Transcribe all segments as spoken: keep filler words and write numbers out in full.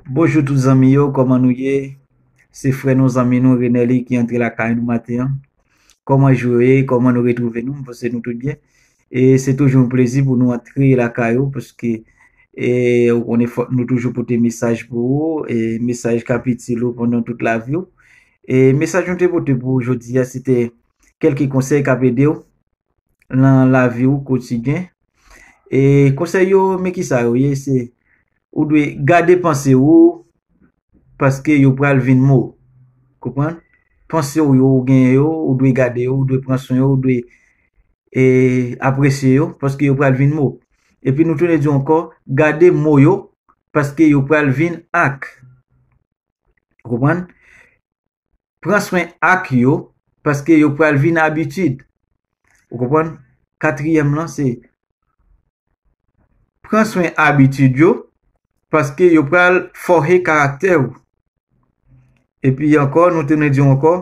Bonjou tout zanmi yo, kòman nou ye? Se frè nou, zanmi nou, Renelli ki antre lakay nou maten an. Kòman jou yo ye? Kòman nou retwouve nou? M panse nou tout byen. E se toujou yon plezi pou nou antre lakay ou, paske, e, ou konnen fòk nou toujou pote mesaj pou ou, e mesaj k ap itil ou pandan tout lavi w. E mesaj nou te pote pou ou jodi a, se te kèlke konsèy k ap ede w nan lavi w kotidyen. E konsèy yo, men ki sa yo ye, se ou dwe gade panse ou, paske yo pral vin mo. Konprann? Panse w yo ou genyen yo, ou dwe gade yo, ou dwe pran swen yo, ou dwe, e, apresye yo, paske yo pral vin mo. Epi nou tounen di w ankò, gade mo yo, paske yo pral vin ak. Ou konprann? Pran swen ak yo, paske yo pral vin abitid. Ou konprann? Katriyèm lan se pran swen abitid yo, paske yo pral fòhe karaktè ou. Epi ankò, nou tounen di w ankò,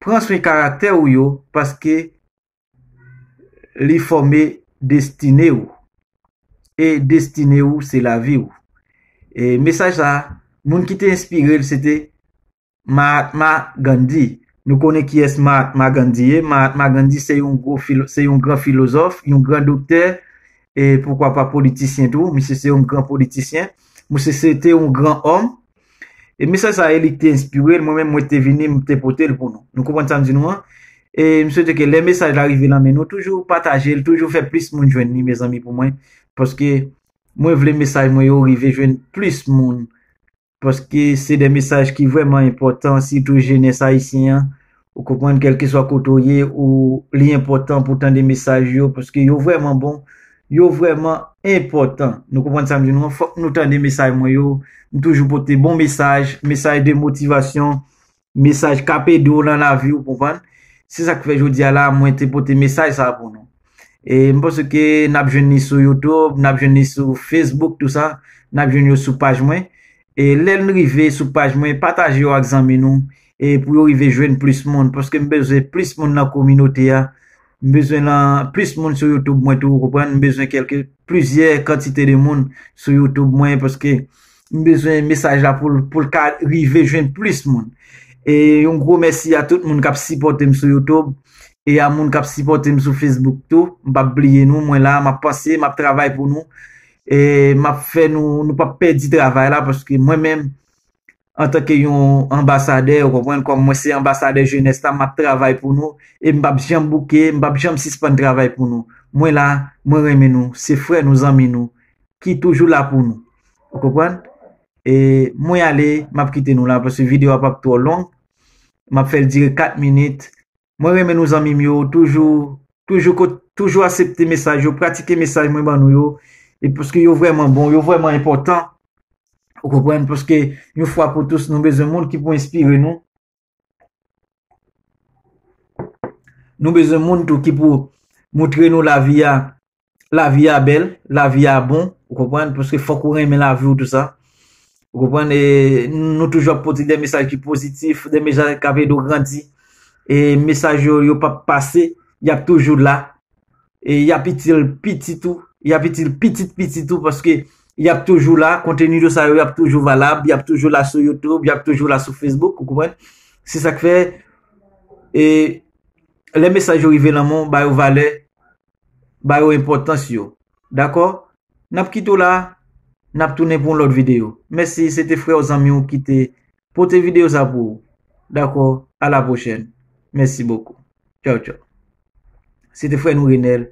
pran swen karaktè ou yo, paske li fòme destine ou. E destine ou, se lavi ou. E mesaj sa, moun ki te enspire l, se te Mahatma Gandhi. Nou konnen kiyès Mahatma Gandhi ye. Mahatma Gandhi se yon gwo filo-, se yon gran filozòf, yon gran doktè, e poukwa pa politisyen tou. Misye se yon gran politisyen. Misye se te yon gran òm. E mesaj sa e li ki te enspire l, mwen menm mwen te vini, m te pote l pou nou. Nou konprann sa m di nou an? E m swete ke lè mesaj la rive nan men nou, toujou pataje l, toujou fè plis moun jwenn li, mezanmi, pou mwen. Paske mwen vle mesaj mwen yo rive jwenn plis moun. Paske se de mesaj ki vrèman enpòtan, sitou jenès ayisyen an. Ou konprann, kèlkeswa kote w ye, ou, li enpòtan pou w tande mesaj yo, paske yo vrèman bon, yo vrèman enpòtan. Nou konprann sa m di nou an? Fòk nou tande mesaj mwen yo. M toujou pote bon mesaj, mesaj de motivasyon, mesaj k ap ede w nan lavi w, konprann? Se sa k fè jodi a la, mwen te pote mesaj sa a pou nou. E m panse ke n ap jwenn li sou YouTube, n ap jwenn li sou Facebook, tou sa, n ap jwenn yo sou paj mwen. E lè n rive sou paj mwen, pataje yo ak zanmi nou, e pou yo rive jwenn plis moun, paske m bezwen plis moun nan kominote a. M bezwen nan plis moun sou YouTube mwen tou, ou konprann? M bezwen kèlke, plizyè kantite de moun sou YouTube mwen, paske m bezwen mesaj la pou l, pou l ka rive jwenn plis moun. E yon gwo mèsi a tout moun k ap sipòte m sou YouTube e a moun k ap sipòte m sou Facebook tou. M p ap bliye nou, mwen la, m ap panse, m ap travay pou nou. E m ap fè nou, nou p ap pèdi travay la, paske mwen menm, antanke yon anbasadè, ou konprann, kòm mwen se anbasadè jenès la, m ap travay pou nou, e m p ap janm bouke, m p ap janm sispann travay pou nou. Mwen la, mwen renmen nou, se frè nou, zanmi nou, ki toujou la pou nou. Ou konprann? E mwen ale, m ap kite nou la, paske videyo a p ap twò long. M ap fè l dire kat minit. Mwen renmen nou, zanmi m yo, toujou, toujou ko-, toujou aksepte mesaj yo, pratike mesaj mwen ban nou yo, e paske yo vrèman bon, yo vrèman enpòtan. Ou konprann? Paske yon fwa pou tous, nou bezwen moun ki pou enspire nou. Nou bezwen moun tou ki pou montre nou lavi a, lavi a bèl, lavi a bon, ou konprann? Paske fòk ou renmen lavi w, tou sa. Ou konprann? E nou toujou ap pote de mesaj ki pozitif, de mesaj k ap ede w grandi. E mesaj yo, yo p ap pase, y ap toujou la. E y ap itil pitit ou, y ap itil pitit pitit ou, paske y ap toujou la, konteni yo sa yo, y ap toujou valab, y ap toujou la sou YouTube, y ap toujou la sou Facebook, ou konprann? Se sa k fè, e, lè mesaj yo rive nan men w, ba yo valè, ba yo enpòtans yo. Dakò? N ap kite w la, n ap tounen pou yon lòt videyo. Mèsi, se te frè w, zanmi w ki te pote videyo sa pou ou. Dakò? A la pwochèn. Mèsi bokou. Tchaw, tchaw. Se te frè nou Renel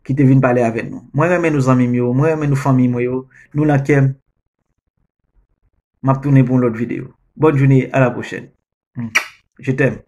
ki te vin pale avè nou. Mwen renmen nou, zanmi m yo, mwen renmen nou, fanmi mwen yo, nou nan kè m. M ap tounen pou yon lòt videyo. Bòn jounen, a la pwochèn. Hmm. Je t'aime.